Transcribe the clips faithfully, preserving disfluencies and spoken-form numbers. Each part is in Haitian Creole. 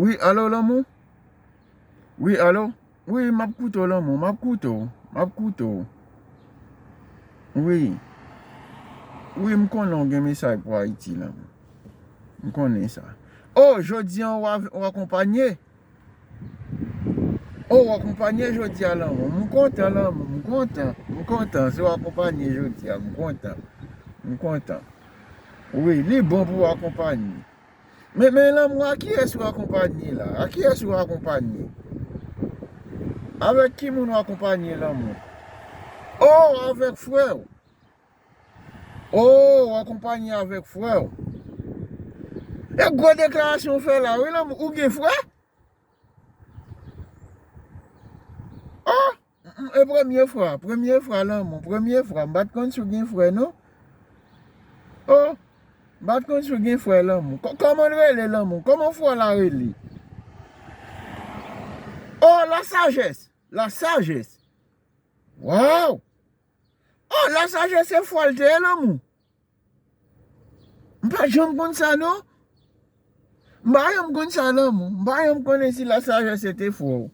Wi, alo, lanmou? Wi, alo? Wi, m ap koute w, lanmou, m ap koute w, m ap koute w. Wi. Wi, m konnen w gen mesaj pou Ayiti, lanmou. M konnen sa. O, jodi a w a, w akonpanye? O, w akonpanye jodi a, lanmou. M kontan, lanmou, m kontan, m kontan. Si w akonpanye jodi a, m kontan. M kontan. Wi, li bon pou w akonpanye. Men, men lanmou, a kiyès ou akonpanye la? A kiyès ou akonpanye? Avèk ki moun ou akonpanye, lanmou? O, avèk frè w. O, ou akonpanye avèk frè w. E gwo deklarasyon ou fè la, wi, lanmou. Ou gen frè? O, mm, mm, e premye fwa, premye fwa, lanmou, premye fwa. M pa t konn si w gen frè, non. O, m pa t konn si w gen frè, lanmou. Kò-, kòman l rele, lanmou? Kòman frè w la rele? O, Lasajès, Lasajès. Waw! O, Lasajès se frè l te ye, lanmou. M pa janm konn sa, non. M pa janm konn sa, lanmou. M pa janm konnen si Lasajès se te frè w.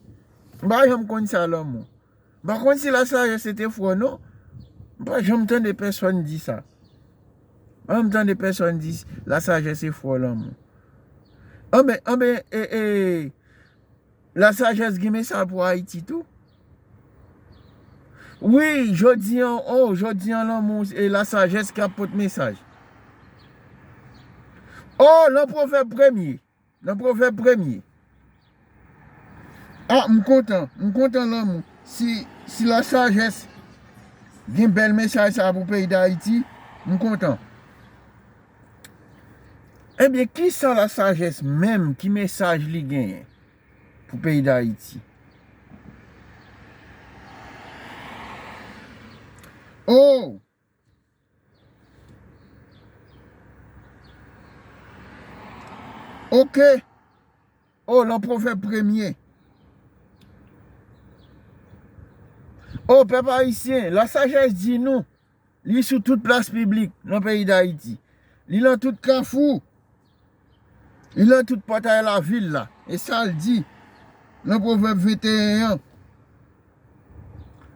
M pa janm konn sa, lanmou. M pa konn si Lasajès se te frè w, non. M pa janm tande pèsonn di sa. M pa janm tande pèsonn di Lasajès se frè w, lanmou. Anben, anben, e, e, Lasajès gen mesaj pou Ayiti tou. Wi, jodi an, o, jodi an, lanmou, e Lasajès k ap pote mesaj. O, nan Pwovèb premye, nan Pwovèb premye. A, m kontan, m kontan, lanmou. Si, si Lasajès gen bèl mesaj sa pou peyi Dayiti, m kontan. Ebyen, kisa Lasajès menm, ki mesaj li genyen pou peyi Dayiti? O! Oke. O, nan Pwovèb premye. O, pèp ayisyen, Lasajès di nou, li sou tout plas piblik nan peyi Dayiti. Li nan tout kafou. Li nan tout pòtay lavil la. E sa l di nan Pwovèb venteyen an.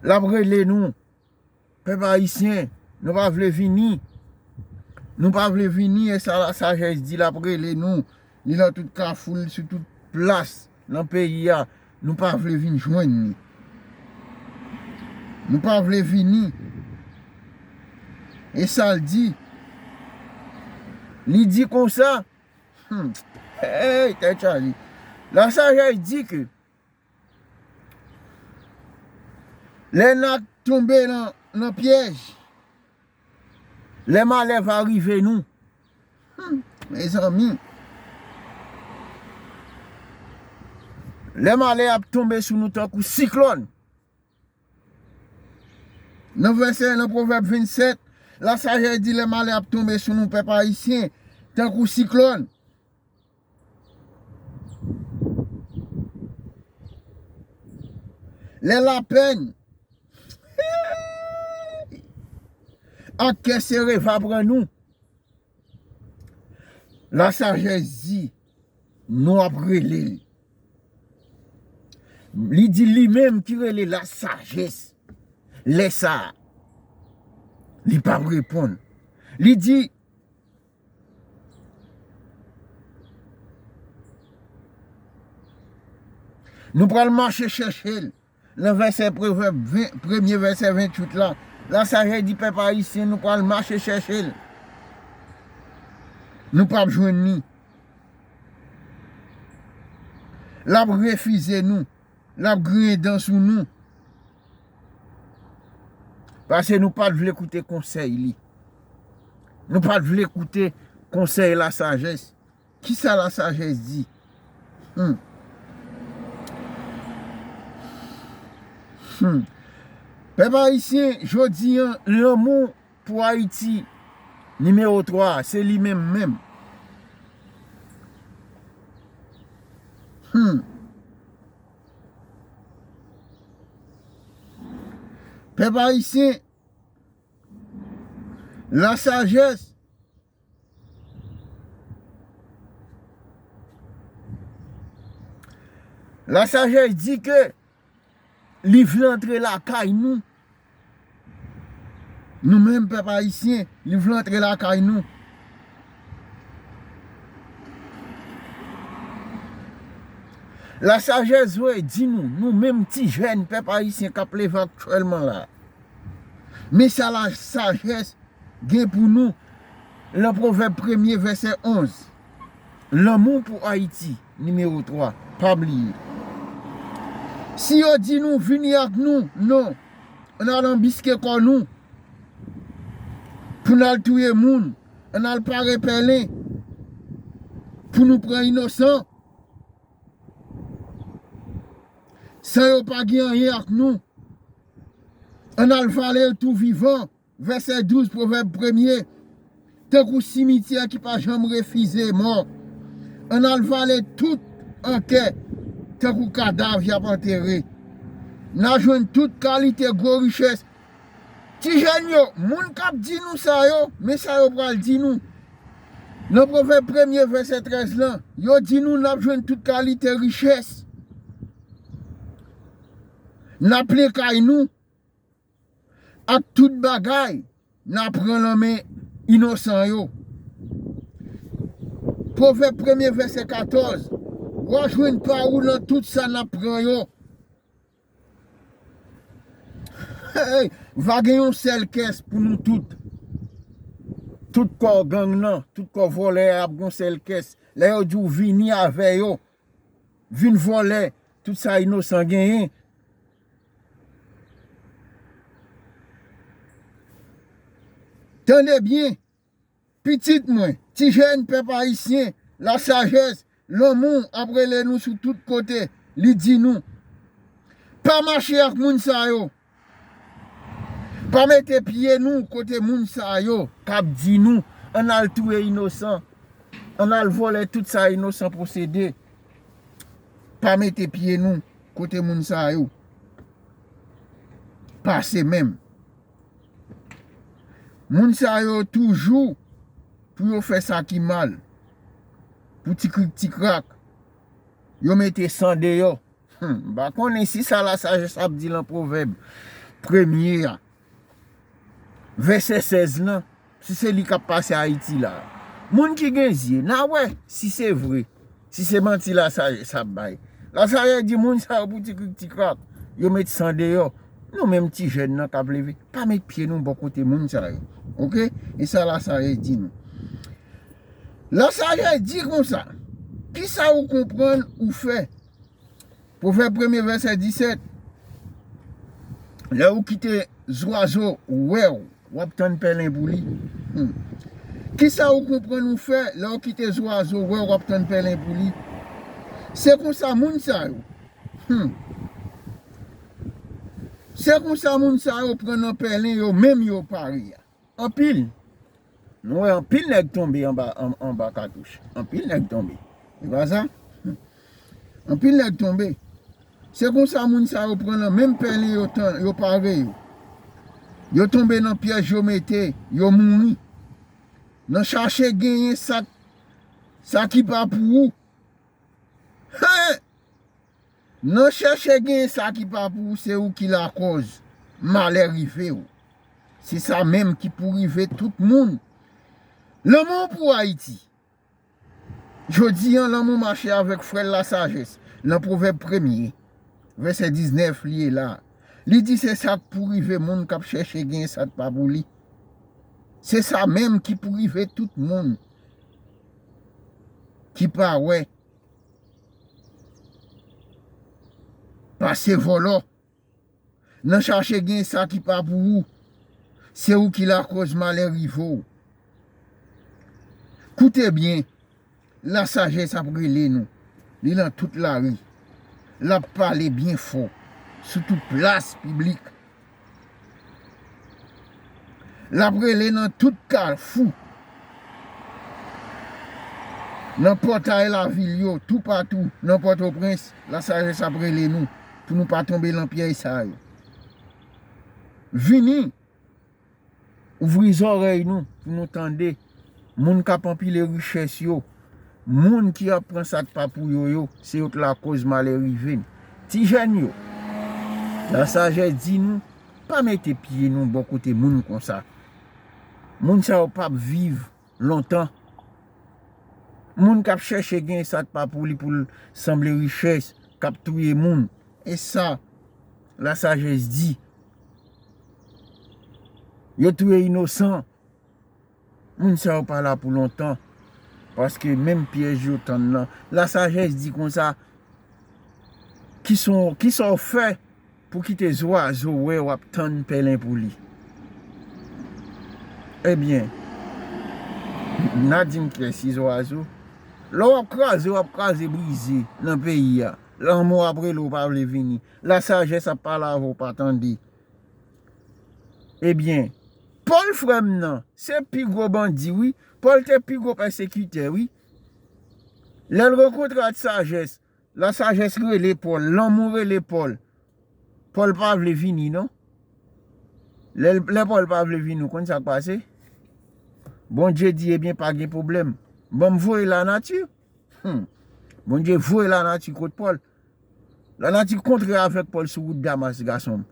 L ap rele nou. Pèp ayisyen, nou pa vle vini. Nou pa vle vini, e sa Lasajès di, l ap rele nou. Li nan tout kafou, li sou tout plas nan peyi a. Nou pa vle vin jwenn li. Nou pa vle vini. E sa l di. Li di konsa. Hmm. Hey, tèt chaje. Lasajès di ke lè n a tonbe nan, nan pyèj, lè malè va rive nou. Hmm, mezanmi. Lè malè ap tonbe sou nou tankou siklòn. Nan vèsè, nan Pwovèb vennsèt, Lasajès di lè malè ap tonbe sou nou, pèp ayisyen, tankou siklòn. Lè lapèn ak kè sere va pran nou, Lasajès di, nou ap rele l. Li di li menm ki rele Lasajès. Lè sa a, li p ap reponn. Li di, nou pral mache chèche l. Nan vèsè Pwovèb ven, premye vèsè venntuit la, Lasajès di pèp ayisyen, nou pral mache chèche l. Nou p ap jwenn li. L ap refize nou. L ap griyen dan sou nou. Paske nou pa t vle koute konsèy li. Nou pa t vle koute konsèy Lasajès. Kisa Lasajès di? Hmm. Hmm. Pèp ayisyen, jodi an, lanmou pou Ayiti, nimewo twa, se li menm menm. Hmm. Pèp ayisyen, Lasajès, Lasajès di ke li vle antre lakay nou. Nou menm pèp ayisyen, li vle antre lakay nou. Lasajès vle di nou, nou menm ti jèn pèp ayisyen k ap leve aktyèlman la. Men sa lasajès gen pou nou lan Pwovèb premye vèsè onz. Lanmou pou Ayiti, nimewo twa. Pa bliye. Si yo di nou vini ak nou, non, ann al anbiske kò nou, pou n al touye moun, ann al pare pèlen, pou nou pran inosan, san yo pa gen anyen ak nou, ann al vale l tou vivan. Vèsè douz, Pwovèb premye, tankou simityè ki pa janm refize mò. Ann al vale tout an kè, tankou kadav y ap antere. N a jwenn tout kalite gwo richès. Ti jèn yo, moun k ap di nou sa yo, men sa yo pral di nou. Nan Pwovèb premye, vèsè trèz lan, yo di nou n ap jwenn tout kalite richès. N a plen kay nou ak tout bagay, n a pran lan men inosan yo. Pwovèb premye, vèsè katòz, w a jwenn pa ou lan tout sa n ap pran yo. Hey, va gen yon sèl kès pou nou tout. Tout kò gang nan, tout kò vòlè a ap gen yon sèl kès. Lè yo di w vini avè yo, vin vòlè tout sa inosan genyen. Tande byen, pitit mwen, ti jèn pèp ayisyen, lasajès, lanmou ap rele nou sou tout kote, li di nou, pa mache ak moun sa yo. Pa mete pye nou kote moun sa yo k ap di nou, ann al touye inosan, ann al vòlè tout sa inosan posede. Pa mete pye nou kote moun sa yo. Pase menm. Moun sa yo toujou pou yo fè sa ki mal. Pou ti krik ti krak, yo mete san deyò. Hmm, m pa konnen si sa lasajès ap di lan Pwovèb premye a, vèsè sèz lan, si se li k ap pase Ayiti la. Moun ki gen zye, n a wè si se vre, si se manti lasajès ap bay. Lasajès di moun sa yo pou ti krik ti krak, yo met san deyò. Nou menm ti jèn nan k ap leve, pa met pye nou bò kote moun sa yo. Oke? E sa lasajès di nou. Lasajès di konsa, kisa ou konprann ou fè? Pwovèb premye, vèsè disèt. Lè ou kite zwazo wè w, w ap tann pèlen pou li. Hmm. Kisa ou konprann ou fè lè ou kite zwazo wè w, w ap tann pèlen pou li? Se konsa moun sa yo. Hmm. Se konsa moun sa yo pran nan pèlen yo menm yo pare a. Anpil. Nou wè anpil nèg tonbe anba, an-, anba katouch. Anpil nèg tonbe. E pa sa? Anpil nèg tonbe. Se konsa moun sa yo pran nan menm pèlen yo tan, yo pare yo. Yo tonbe nan pyèj yo mete, yo mouri. Nan chache genyen sa, sa ki pa pou ou. Hen! Nan chèche genyen sa ki pa pou ou, se ou ki lakòz malè rive w. Se sa menm ki pou rive tout moun. Lanmou pou Ayiti. Jodi an, lanmou mache avèk frè l lasajès. Nan Pwovèb premye, vèsè diznèf, li ye la. Li di se sa k pou rive moun k ap chèche genyen sa k pa pou li. Se sa menm ki pou rive tout moun ki pa wè. Pase vòlò. Nan chache gen sa ki pa pou ou. Se ou ki lakòz malè rive w. Koute byen, lasajès ap rele nou. Li nan tout lari. L ap pale byen fò sou tout plas piblik. L ap rele nan tout kafou, nan pòtay lavil yo, toupatou nan Pòtoprens, lasajès ap rele nou pou nou pa tonbe nan pyèj sa yo. Vini, ouvri zòrèy nou pou nou tande moun k ap anpile richès yo, Moun ki ap pran sa k pa pou yo yo, se yo k lakoz malè rive n. Ti jèn yo, lasajès di nou, pa mete pye nou bò kote moun konsa. Moun sa yo p ap viv lontan. Moun k ap chèche gen sa k pa pou li pou l sanble richès, k ap touye moun. E sa, lasajès di. Yo touye inosan. Moun sa yo pa la pou lontan. Paske menm pyèj yo tann nan. Lasajès di konsa, ki son, ki sa w fè pou kite zwazo wè w ap tann pèlen pou li? Ebyen, n a di m kiyès ki zwazo. Lè w ap kraze, w ap kraze brize nan peyi a. Lanmò ap rele w pa vle vini. Lasajès ap pale avè w pa tande. Ebyen, Pòl frè m nan, se pi gwo bandi wi. Pòl te pi gwo pèsekitè wi. Lè l rankontre ak sajès, lasajès rele Pòl, lanmou rele Pòl. Pòl pa vle vini non. Lè, lè Pòl pa vle vini, ou konn sa k pase? Bondye di, ebyen, pa gen pwoblèm. Ban m voye lanati. Hmm. Bondye voye lanati kot Pòl. Lanati kontre avèk Pòl sou wout Damas, gason m.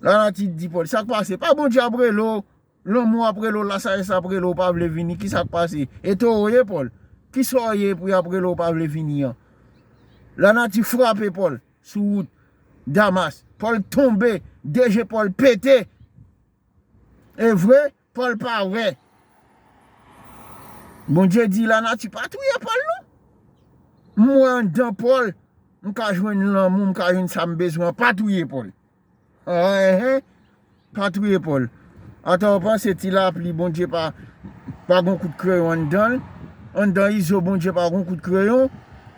Lanati di Pòl, sa k pase? Pa Bondye ap rele w, lanmou ap rele w, lasajès ap rele w, ou pa vle vini, ki sa k pase? E towo w ye, Pòl? Ki sa w ye pou y ap rele w, ou pa vle vini an? Lanati frape Pòl sou wout Damas. Pòl tonbe, de je Pòl pete. E vre, Pòl pa wè. Bondye di lanati pa touye Pòl non. M wè anndan Pòl, m ka jwenn lanmou, m ka jwenn sa m bezwen an, pa touye Pòl. Ah, enhen. Pa touye Pòl. Ata w panse ti lapli, Bondye pa, pa gon kout kreyon anndan l. Anndan izo, Bondye pa gon kout kreyon.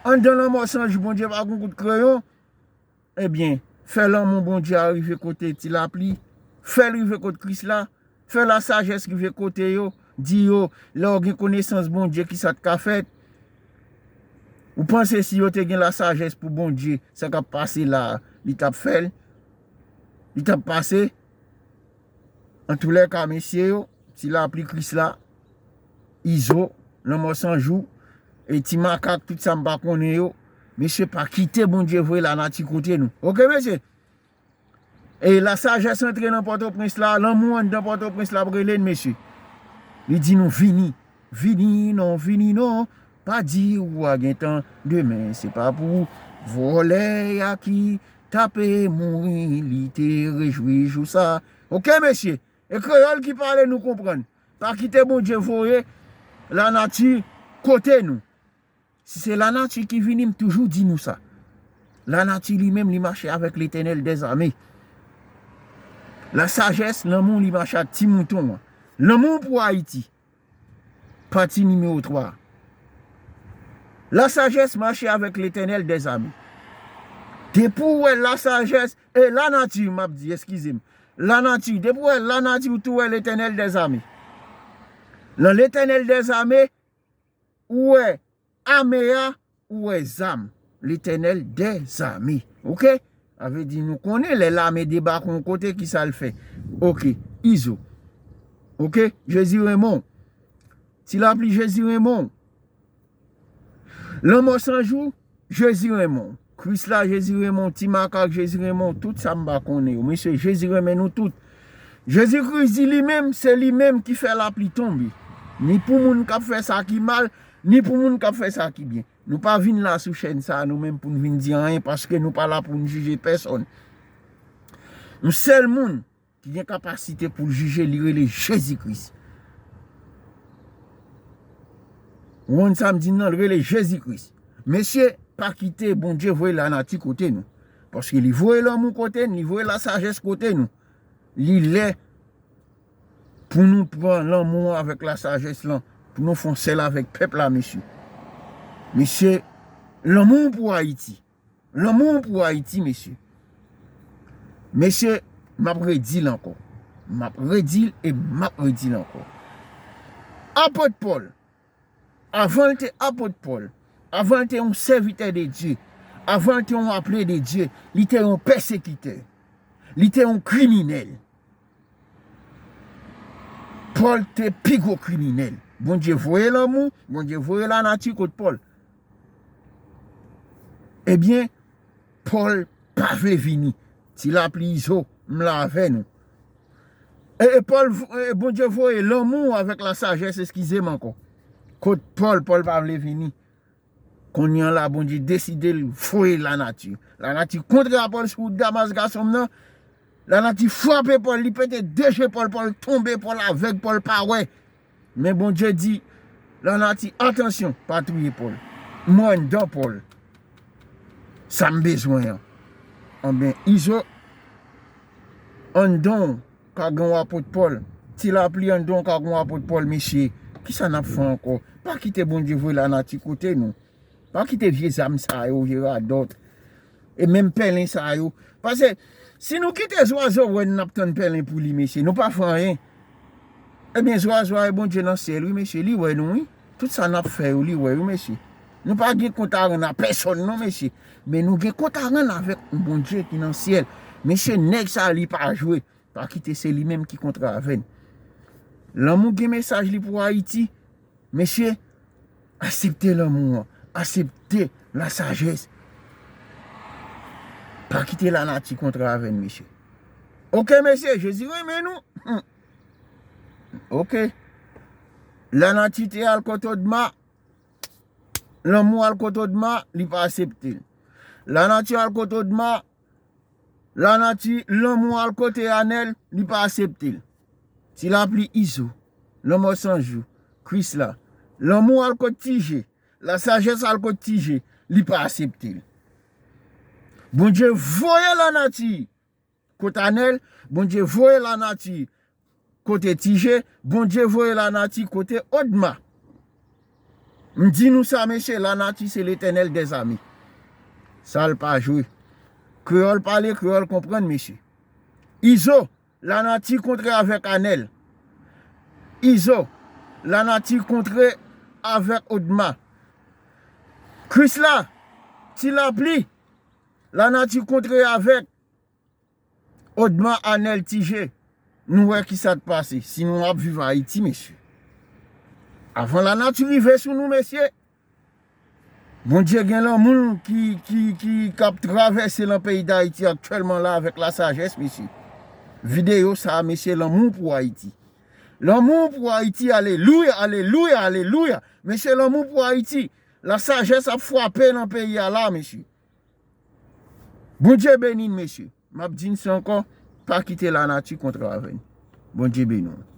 Anndan lanmò san jou, Bondye pa gon kout kreyon. Ebyen, fè lanmou Bondye a rive kote ti lapli. Fè l rive kot Kris la. Fè lasajès rive kote yo. Di yo, lè w gen konesans Bondye, ki sa t ka fèt? Ou panse si yo te gen lasajès pou Bondye, sa k ap pase la a, li t ap fè l? Li t ap pase? Antoulèka, mesye yo, ti lapli Kris la, izo, lanmò san jou, e ti makak, tout sa m pa konnen yo, mesye, pa kite Bondye voye lanati kote nou. Oke, mesye? E lasajès antre nan Pòtoprens la, lanmou anndan Pòtoprens la ap rele n, mesye. Li di nou vini, vini non, vini non. Pa di ou a gen tan demen, se pa pou vòlè a ki tape mouri, li te rejwi jou sa. Oke, mesye? E kreyòl ki pale nou konprann. Pa kite Bondye voye lanati kote nou. Si se lanati ki vini, m toujou di nou sa. Lanati li menm, li mache avèk Letènèl dèzame. Lasajès, lanmou, li mache ak ti mouton an. Lanmou pou Ayiti. Pati nimewo twa. Lasajès mache avèk Letènèl dèzame. Depi w wè lasajès, e lanati, m ap di, eskize m. Lanati, depi w wè lanati, ou tou wè Letènèl dèzame. Nan Letènèl dèzame, ou wè ame a, ou wè zam. Letènèl dèzame. Oke? Sa vle di nou konnen lè lame debake yon kote, ki sa l fè? Oke, izo. Oke? Jezi renmen w. Ti lapli, Jezi renmen w. Lanmò san jou, Jezi renmen w. Kris la, Jezi renmen w. Ti makak, Jezi renmen w. Tout sa m pa konnen yo. Mesye, Jezi renmen nou tout. Jezi Kris di li menm, se li menm ki fè lapli tonbe. Ni pou moun k ap fè sa ki mal, ni pou moun k ap fè sa ki byen. Nou pa vin la sou chèn sa a nou menm pou n vin di anyen, paske nou pa la pou n jije pèsonn. Yon sèl moun ki gen kapasite pou l jije, li rele Jezi Kris. Ou konn sa m di n nan, l rele Jezi Kris. Mesye, pa kite Bondye voye lanati kote nou. Paske li voye lanmou kote n, li voye lasajès kote nou. Li lè pou nou pran lanmou an avèk lasajès lan, pou nou fè yon sèl avèk pèp la, mesye. Mesye, lanmou pou Ayiti. Lanmou pou Ayiti, mesye. Mesye, m ap redi l ankò. M ap redi l e m ap redi l ankò. Apot Pòl, avan l te apot Pòl, avan l te yon sèvitè de Dye, avan l te yon aple de Dye, li te yon pèsekitè. Li te yon kriminèl. Pòl te pi gwo kriminèl. Bondye voye lanmou, Bondye voye lanati kot Pòl. Ebyen, Pòl pa vle vini. Ti lapli Izo, m la avè nou. E, e Pòl, e Bondye voye lanmou avèk lasajès, eskize m ankò. Kot Pòl, Pòl pa vle vini. Kounye a la, Bondye deside l voye lanati. Lanati kontre a Pòl sou wout Damas, gason m nan. Lanati frape Pòl, li pete de je Pòl, Pòl tonbe, Pòl avèg, Pòl pa wè. Men Bondye di lanati, atansyon, pa touye Pòl. Mwen anndan Pòl. Sa m bezwen an. Anben, Izo, anndan w ka gen w apot Pòl. Ti lapli, anndan w ka gen w apot Pòl, mesye. Kisa n ap fè ankò? Pa kite Bondye voye lanati kote nou. Pa kite vye zam sa yo, vye radòt. E menm pèlen sa yo. Paske si nou kite zwazo wè n, n ap tann pèlen pou li, mesye. Nou pa fè anyen. Ebyen, zwazo a e Bondye nan syèl, wi, mesye. Li wè nou, wi. Tout sa n ap fè yo, li wè, wi, mesye. Nou pa gen kont a rann a pèsòn, non, mesye. Men nou gen kont a rann avèk yon Bondye ki nan syèl. Mesye, nèg sa, li pa jwe. Pa kite se li menm ki kontre avè n. Lanmou gen mesaj li pou Ayiti. Mesye, asepte lanmou an. Asepte lasajès. Pa kite lanati kontre avè n, mesye. Oke, mesye, Jezi renmen nou. Hmm. Oke. Lanati te al kot Odma. Lanmou al kot Odma, li pa asepte l. Lanati al kot Odma, lanati, lanmou al kote Anèl, li pa asepte l. Ti lapli Izo, lanmò san jou, Krisla. Lanmou al kot Ti Je, lasajès al kot Ti Je, li pa asepte l. Bondye voye lanati kot Anèl, Bondye voye lanati kote Ti Je, Bondye voye lanati kote Odma. M di nou sa, mesye, lanati se Letènèl dèzame. Sa l pa jwe. Kreyòl pale, kreyòl konprann, mesye. Izo, lanati kontre avèk Anèl. Izo, lanati kontre avèk Odma. Krisla, Ti Lapli, lanati kontre avèk Odma, Anèl, Ti Je. Nou wè kisa t pase. Si nou ap viv Ayiti, mesye. Avan lanati rive sou nou, mesye. Bondye gen lanmou ki, ki, ki, k ap travèse lan peyi Dayiti aktyèlman la avèk lasajès, mesye. Videyo sa a, mesye, lanmou pou Ayiti. Lanmou pou Ayiti, alelouya, alelouya, alelouya. Mesye, lanmou pou Ayiti. Lasajès ap frape lan peyi a la, mesye. Bondye beni n, mesye. M ap di n sa ankò, pa kite lanati kontre avè n. Bondye beni w.